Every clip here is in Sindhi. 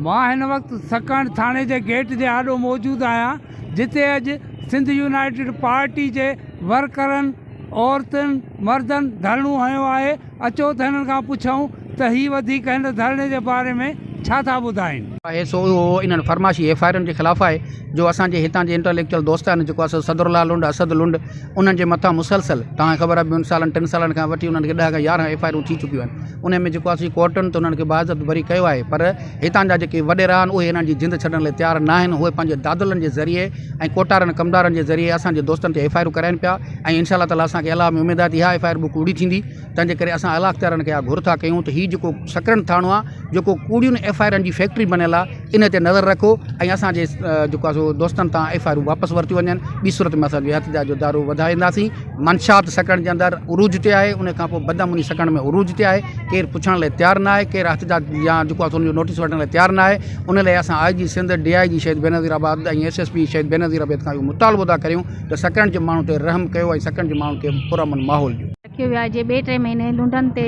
مان هن وقت سڪرنڊ ٿاڻي جي گيٽ جي آڏو موجود آهيان جتي اڄ سنڌ يونائيٽيڊ پارٽي جي ورڪرن، عورتن، مردن ڌرڻو هنيو آهي اچو ته هنن کان پڇون ته هي وڌيڪ هن ڌرڻي جي باري ۾ ڇا ٿا ٻڌائين. آهي سو اهو انهن فرمائشي ايف I آرن جي خلاف آهي جو اسان جي هتان جي انٽرليڪچوئل دوست آهن جيڪو آهي سو صدر الله لنڊ اسد لنڊ انهن جي مٿان مسلسل توهان کي خبر آهي ٻن سالن ٽن سالن کان وٺي انهن کي ڏهه کان يارهن ايف I آرون ٿي چڪيون آهن انهي ۾ جيڪو آهي سي ڪورٽن ته انهن کي باعزت بري ڪيو آهي پر هتان جا جيڪي وڏيرا آهن اهي انهن جي جند ڇڏڻ لاء تيار نه آهن اهي پنهنجي دادلن جي ذريعي ۽ ڪوٽارن ڪمدارن جي ذريعي اسان جي دوستن تي ايف I آرون ڪرائين پيا ۽ انشاء الله تعالي اسان کي الله ۾ اميد آهي ته اها ايف I R به ڪوڙي ٿيندي تنهن جي ڪري اسان اعليٰ اختيارن کي اها گهر ٿا ڪيون ته هي جيڪو سڪرنڊ ٿاڻو آهي جيڪو ڪوڙين ايف I آرن جي فيڪٽري بنيل آهي ان تي نظر رکو ۽ اسان جي جيڪو آهي سو دوستن تان ايف I آرون واپس ورتيون وڃن ٻي صورت ۾ اسان جو احتجاج جو دائرو وڌائينداسين منشيات سڪرنڊ جي اندر عروج تي آهي ان کان پوء بدامني سڪرنڊ ۾ عروج تي آهي ڪير پڇڻ لاء تيار نه آهي ڪير احتجاج يا جيڪو آهي سو ان جو نوٽيس وٺڻ لاء تيار نه آهي ان لاء اسان I G Sindh D I G Shaheed Benazirabad ۽ S S P Shaheed Benazirabad کان اهو مطالبو ٿا ڪريون ته سڪرنڊ جي ماڻهن تي رحم ڪيو ۽ سڪرنڊ جي ماڻهن کي پرامن ماحول ڏيو. رکيو ويو آهي جي ٻئي ٽئي مهيني لنڊن تي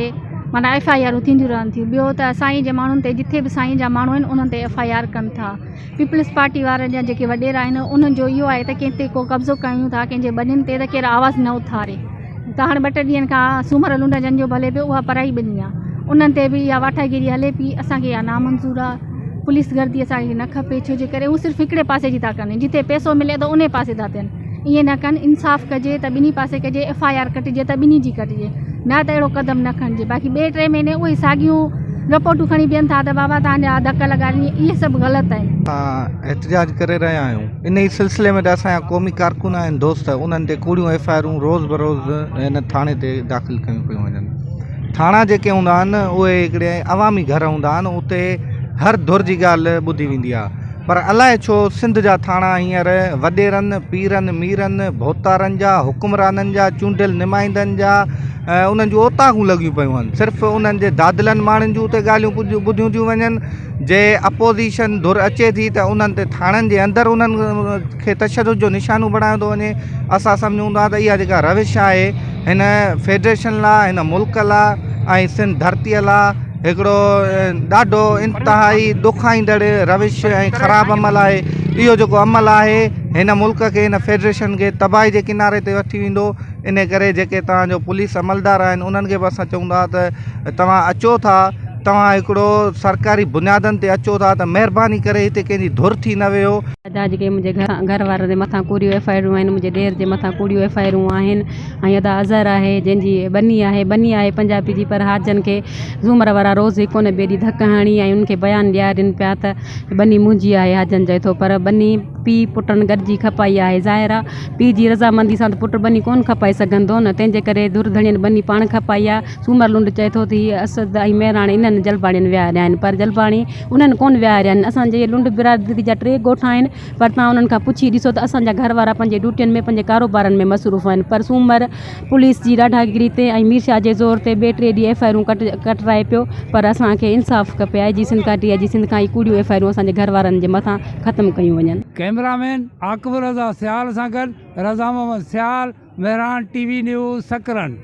معنيٰ ايف I آرون ٿينديون رهن ٿيون ٻيو ته سائين جي ماڻهن تي جٿي به سائين جا ماڻهو آهن انهن تي ايف I R ڪن ٿا پيپلز پارٽي وارن جا جيڪي وڏيرا آهن انهن جو اهو آهي ته ڪنهن تي ڪو قبضو ڪيون ٿا ڪنهن جي ٻنين تي ته ڪير آواز نه اٿاري ته هاڻي ٻه ٽي ڏينهن کان سومر لنڊ جن جو به هلي پيو اها پرائي ٻني آهي انهن تي به اها واٺاگيري هلي پئي اسانکي اها نامنظور آهي پوليس گردي اسانکي نه کپي ڇو جي ڪري هو صرف هڪڙي پاسي جي ٿا ڪن جتي پئسو ملي ٿو انهي پاسي ٿا ٿين ائين نه ڪن انصاف ڪجي ته ٻنهي پاسي ڪجي ايف I R ڪٽجي ته ٻنهي جي ڪٽجي نه ته اهڙو قدم نه کڻجي باقي ٻئي ٽئي مهيني اهي ساڳيون رپورٽون کڻي بيهن ٿا ته بابا توهان جا ڌڪ لڳا اهي سڀ غلط آهن. اسان احتجاج ڪري رهيا آهيون انهي سلسلي ۾ ته اسان جا قومي ڪارڪن آهن دوست انهن تي ڪوڙيون ايف I آرون روز بروز هن ٿاڻي تي داخل ڪيون پيون وڃن ٿاڻا جيڪي هوندا آهن اهي هڪڙي عوامي گهر هوندا آهن اتي هر ڌر جي ڳالهه ٻڌي ويندي آهي پر الائي ڇو سنڌ جا ٿاڻا هينئر وڏيرن، پيرن، ميرن، ڀوتارن جا، حڪمرانن جا، چونڊيل نمائندن جا انهن جون اوطاقون لڳيون پيون آهن. صرف انهن جي دادلن ماڻهن جون اتي ڳالهيون ٻڌيون ٿيون وڃن. جي اپوزيشن ڌر اچي ٿي ته انهن تي ٿاڻن جي اندر انهن کي تشدد جو نشانو بڻايو ٿو وڃي. اسان سمجهون ٿا ته اها جيڪا روش آهي هن فيڊريشن لاء هن ملڪ لاء ۽ سنڌ ڌرتيء لاء هڪڙو ڏاڍو انتهائي ڏکائيندڙ روش ۽ خراب عمل آهي اهو جيڪو عمل آهي هن ملڪ کي هن فيڊريشن کي تباهي جي ڪناري تي وٺي ويندو ان ڪري جيڪي توهان جو پوليس عملدار آهن انهن کي به اسان چئون ٿا ته توهان اچو ٿا توهان هڪڙو سرڪاري بنيادن تي اچو ٿا ته مهرباني ڪري هتي ڪنهن جي ڌر ٿي نه ويهو. ادا جيڪي منهنجي گهر وارن جي مٿان ڪوڙيون ايف I آرون آهن منهنجي ڏير جي مٿان ڪوڙيون ايف I آرون آهن ۽ ادا اظهر آهي جنهن جي ٻني آهي ٻني آهي پنجابي جي پر حاجن کي زومر وارا روز هڪ نه ٻئي ڏينهن ڌڪ هڻي ۽ انهن کي بيان ڏيارين پيا ته ٻني منهنجي آهي حاجن چئي ٿو پر ٻني پيء پٽن گڏجي کپائي آهي ظاهر آهي پيء جي رضامندي سان ته پٽ ٻني ڪونه کپائي سگهندو نه تنهن جي ڪري ڌر ڌڻين ٻني پاڻ کپائي آهي سومر لنڊ چئي ٿو ته هي اسد ۽ مهراڻ انهن جلباڻين ويهاريا آهن پر جلباڻي انهن ڪونه ويهاريا آهن اسان جي لنڊ برادري جا ٽي ڳوٺ آهن پر توهان انهن کان پڇي ڏسو ته اسان جا گهر وارا پنهنجي ڊيوٽين ۾ پنهنجي ڪاروبارن ۾ مصروف آهن پر سومر پوليس جي ڏاڍاگيري تي ۽ مير شاهه جي زور تي ٻئي ٽي ڏينهن ايف I آرون ڪٽ ڪٽرائي پيو پر اسان کي انصاف کپي آء جي سنڌ کان ڊي I جي سنڌ کان هي ڪوڙيون ايف I آرون اسان جي گهر وارن جي مٿان ختم ڪيون وڃن. ڪئميرا مين عاقب رضا سيال سان گڏ Raza Muhammad Sial, Mehran T V news, Sakrand.